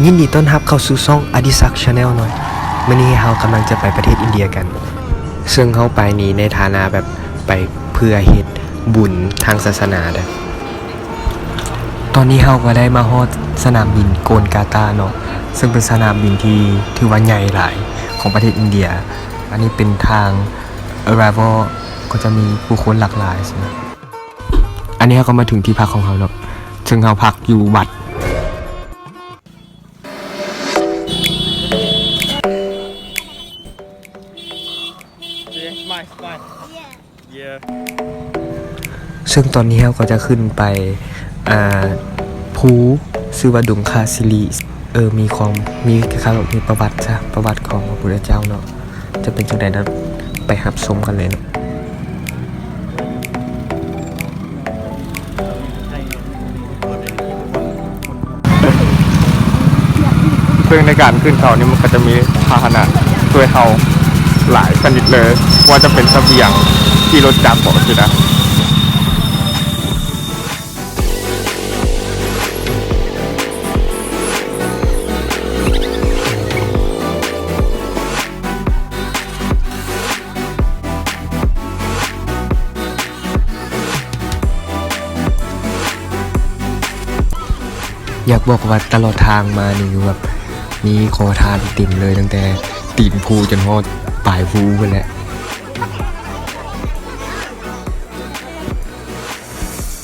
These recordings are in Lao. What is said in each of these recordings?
ຍິນດີຕ້ອນຮັບເຂົ້າສູ່ຊ່ອງອະດິສັກ Channel ເນາະ. ມື້ນີ້ເຮົາກຳລັງຈະໄປປະເທດອິນເດຍກັນ, ເຊິ່ງເຮົາໄປນີ້ໃນຖານະແບບໄປເພື່ອເຮັດບຸນທາງສາສະໜາເດີ້. ຕອນນີ້ເຮົາກໍໄດ້ມາຮອດສະໜາມບິນໂກນກາຕາເນາະ, ເຊິ່ງເປັນສະໜາມບິນທີ່ຖືວ່າໃຫຍ່ຫຼາຍຂອງປະເທດອິນເດຍ. ອັນນີ້ເປັນທາງ arrival ກໍຈະມີຜູ້ຄົນຫຼາກຫຼາຍຊີ້ນະ. ອັນນີ້ເຮົາກໍມາເຖິງທີ່ພັກຂອງເຮົາເນາະ, ເຊິ່ງເຮົາພັກຢູ່ວັດ. Yeah, smile, smile. Yeah. ເຊິ່ງຕອນນີ້ເຮົາກໍຈະຂຶ້ນໄປ ອ່າ ພູຊື່ວ່າດົງຄາຊິລິ. ເອີ ມີຄວາມ ມີ ຄ້າຍໆ ແບບມີປະຫວັດຊະ ປະຫວັດຂອງພະພຸດທະເຈົ້າເນາະ. ຈະເປັນຈັ່ງໃດນັ້ນ ໄປຮັບຊົມກັນເລີຍເນາະ. ເຊິ່ງໃນການຂຶ້ນເຂົານີ້ ມັນກໍຈະມີພາຫະນະຊ່ວຍເຮົາຫຼາຍຊະນິດເລີຍ, ບໍ່ວ່າຈະເປັນສະບຽງ, ຂີ່ລົດຈັກບໍຊີ້ນະ. ຢາກບອກວ່າຕະຫຼອດທາງມານີ້ ຄືແບບມີຂໍທານເຕັມເລີຍ, ຕັ້ງແຕ່ຕີນພູຈົນຮອດປາຍພູພຸ້ນແຫຼະ.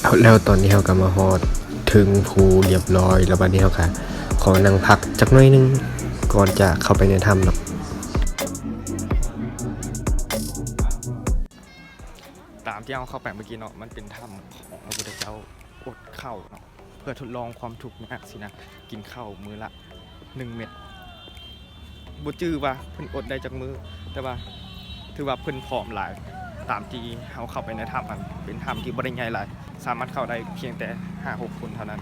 ເອົາ ແລ້ວຕອນນີ້ເຮົາກໍມາຮອດເທິງພູລຽບຮ້ອຍແລ້ວ, ບັດນີ້ເຮົາກໍຂໍນັ່ງພັກຈັກໜ້ອຍໜຶ່ງກ່ອນຈະເຂົ້າໄປໃນຖ້ຳເນາະ. ຕາມທີ່ເຮົາເຂົ້າໄປເມື່ອກີ້ເນາະ, ມັນເປັນຖ້ຳຂອງພະພຸດທະເຈົ້າອົດເຂົ້າເນາະ ເພື່ອທົດລອງຄວາມທຸກຍາກຊີ້ນະ, ກິນເຂົ້າມື້ລະໜຶ່ງເມັດ. ບໍ່ຈື່ວ່າເພິ່ນອົດໄດ້ຈັກມື້, ແຕ່ວ່າຖືວ່າເພິ່ນຜອມຫຼາຍ. ຕາມທີ່ເຮົາເຂົ້າໄປໃນຖ້ຳຫັ້ນ ເປັນຖ້ຳທີ່ບໍ່ໄດ້ໃຫຍ່ຫຼາຍ, ສາມາດເຂົ້າໄດ້ພຽງແຕ່ຫ້າຫົກຄົນເທົ່ານັ້ນ.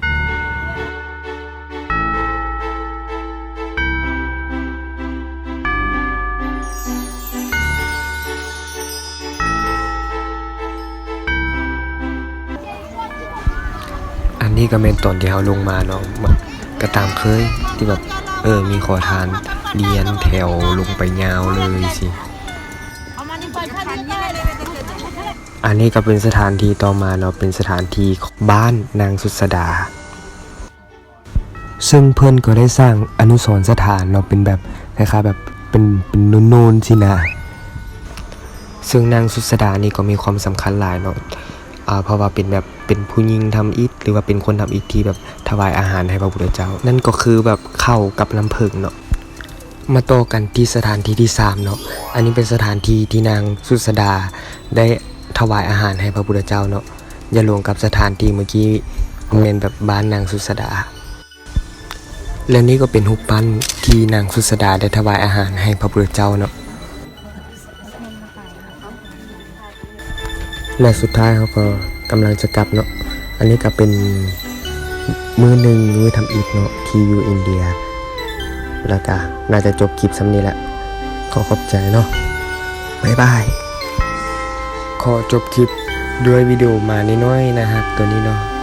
ອັນນີ້ກໍແມ່ນຕອນທີ່ເຮົາລົງມາເນາະ, ກໍຕາມເຄີຍທີ່ແບບ ເອີ ມີຂໍທານລຽນແຖວລົງໄປຍາວເລີຍຊີ້. ອັນນີ້ກໍເປັນສະຖານທີ່ຕໍ່ມາເນາະ, ເປັນສະຖານທີ່ຂອງບ້ານນາງສຸດສະດາ. ເຊິ່ງເພິ່ນກໍໄດ້ສ້າງອະນຸສອນສະຖານເນາະ, ເປັນແບບ ຄ້າຍໆ ແບບເປັນ ເປັນໂນນໆ ຊີ້ນະ. ເຊິ່ງນາງສຸດສະດານີ້ກໍມີຄວາມສຳຄັນຫຼາຍເນາະ, ເພາະວ່າເປັນແບບ ເປັນຜູ້ຍິງທຳອິດ ຫຼືວ່າເປັນຄົນທຳອິດທີ່ແບບຖວາຍອາຫານໃຫ້ພະພຸດທະເຈົ້າ, ນັ້ນກໍຄືແບບເຂົ້າກັບນ້ຳເຜິ້ງເນາະ. ມາຕໍ່ກັນທີ່ສະຖານທີ່ທີສາມເນາະ, ອັນນີ້ເປັນສະຖານທີ່ທີ່ນາງສຸດສະດາໄດ້ຖວາຍອາຫານໃຫ້ພະພຸດທະເຈົ້າເນາະ. ຢ່າຫຼວງກັບສະຖານທີ່ເມື່ອກີ້, ແມ່ນແບບບ້ານນາງສຸດສະດາ. ແລະ ນີ້ກໍເປັນຮູບປັ້ນທີ່ນາງສຸດສະດາໄດ້ຖວາຍອາຫານໃຫ້ພະພຸດທະເຈົ້າເນາະ. ແລະ ສຸດທ້າຍເຮົາກໍກຳລັງຈະກັບເນາະ. ອັນນີ້ກໍເປັນມື້ໜຶ່ງ ມື້ທຳອິດເນາະ ທີ່ຢູ່ອິນເດຍ, ແລ້ວກໍໜ້າຈະຈົບຄລິບສ່ຳນີ້ແຫຼະ. ຂໍຂອບໃຈເນາະ. ບາຍບາຍ. ຂໍຈົບຄລິບດ້ວຍວິດີໂອມານ້ອຍໆ ໜ້າຮັກໂຕນີ້ເນາະ.